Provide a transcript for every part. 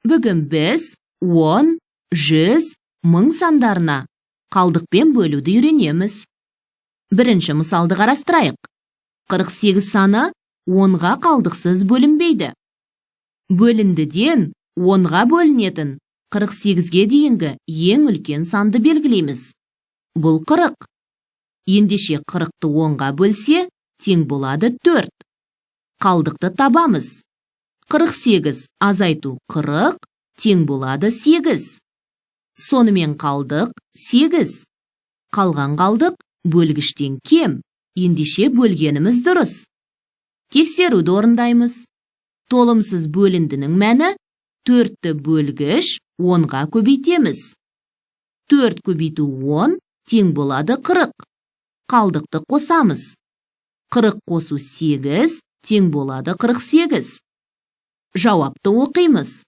Бүгін біз 10, 100, 1000 сандарына қалдықпен бөлуді үйренеміз. Бірінші мысалды қарастырайық. 48 саны 10-ға қалдықсыз бөлінбейді. Бөліндіден 10-ға бөлінетін 48-ге дейінгі ең үлкен санды белгілейміз. Бұл 40. Ендеше 40-ты 10-ға бөлсе, тең болады 4. Қалдықты табамыз. 48 азайту 40 тең болады 8. Сонымен қалдық 8. Қалған қалдық бөлгіштен кем, ендеше бөлгеніміз дұрыс. Тексеруді орындаймыз. Толымсыз бөліндінің мәні 4-ті бөлгіш 10-ға көбейтеміз. 4 көбейту 10 тең болады 40. Қалдықты қосамыз. 40 қосу 8 тең болады 48. Жауапты оқимыз.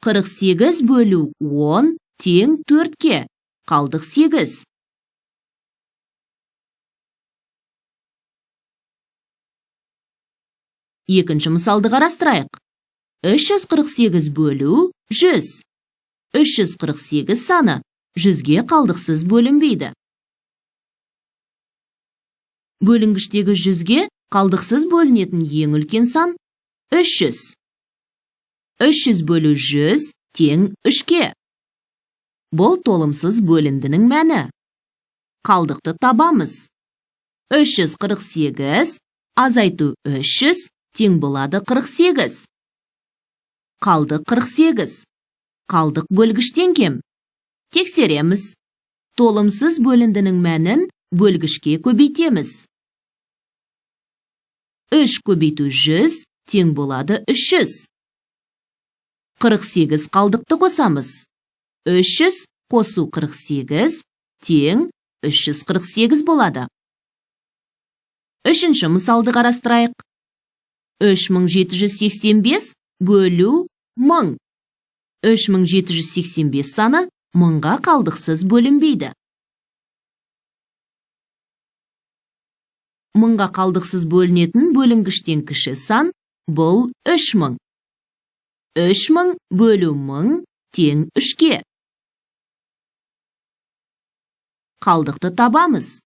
48 бөлу 10 тең 4-ке, қалдық 8. Екінші мысалды қарастырайық. 348 бөлу 100. 348 саны 100-ге қалдықсыз бөлінбейді. Бөлінгіштегі 100-ге қалдықсыз бөлінетін ең үлкен сан 300. 300 бөлу 100 тең 3-ке. Бұл толымсыз бөліндінің мәні. Қалдықты табамыз. 348 азайту 300 тең болады 48. Қалдық 48. Қалдық бөлгіштен кем. Тексереміз. Толымсыз бөліндінің мәнін бөлгішке көбейтеміз. 3 көбейту 100 тең болады 300. 48 қалдықты қосамыз. 300 қосу 48 тең 348 болады. Үшінші мысалды қарастырайық. 3785 бөлу 1000. 3785 саны 1000-ға қалдықсыз бөлінбейді. 1000-ға қалдықсыз бөлінетін бөлінгіштен кіші сан бұл 3000. 3000 бөлу 1000 тең 3-ке. Қалдықты табамыз.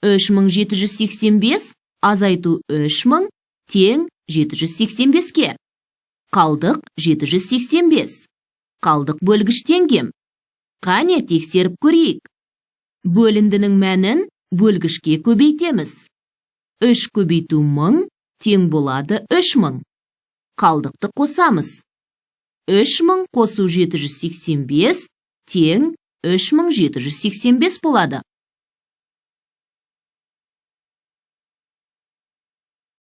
3785 азайту 3000 тең 785-ке. Қалдық 785. Қалдық бөлгіштен кем. Қане тексеріп көрейік. Бөліндінің мәнін бөлгішке көбейтеміз. 3 көбейту 1000 тең болады 3000. Қалдықты қосамыз. 3000 қосу 785 тең 3785 болады.